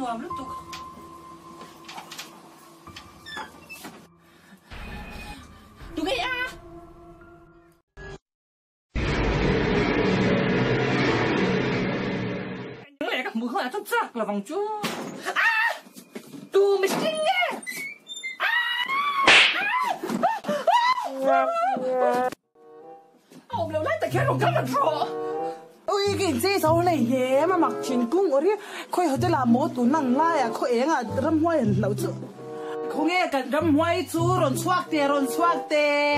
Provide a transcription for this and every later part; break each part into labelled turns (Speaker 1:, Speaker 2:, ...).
Speaker 1: Nuam lutuk. Tunge a? Nge ka hmuh kha chuan chak lovang chu. Ah! Tu mihring nge? Ah! A awm lo lai tak hian rawn kal rat rawh.
Speaker 2: Ui ka inchei zo hlei hle a mak thin kung awr hi khawi hotel ah maw tun ang lai ah khaw eng ah ramhuai an hlauh chu. Khawnge kan ramhuai chu rawn chhuak teh rawn chhuak teh.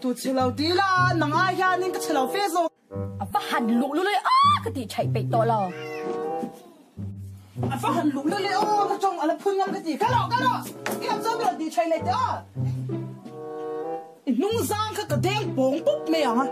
Speaker 2: Tu chhe lo ti la, nang ai hianin ka chhe lo fe zawk.
Speaker 3: A va han luh lului a ka tih theih peih tawh lo.
Speaker 2: A va han luh lului aw ka tawng a la phun ngam ka ti. Ka rawh ka rawh i lam chuan ka rawn tih theih leh teh aw. I hnung zang kha ka deng pawng pawp mai ang a.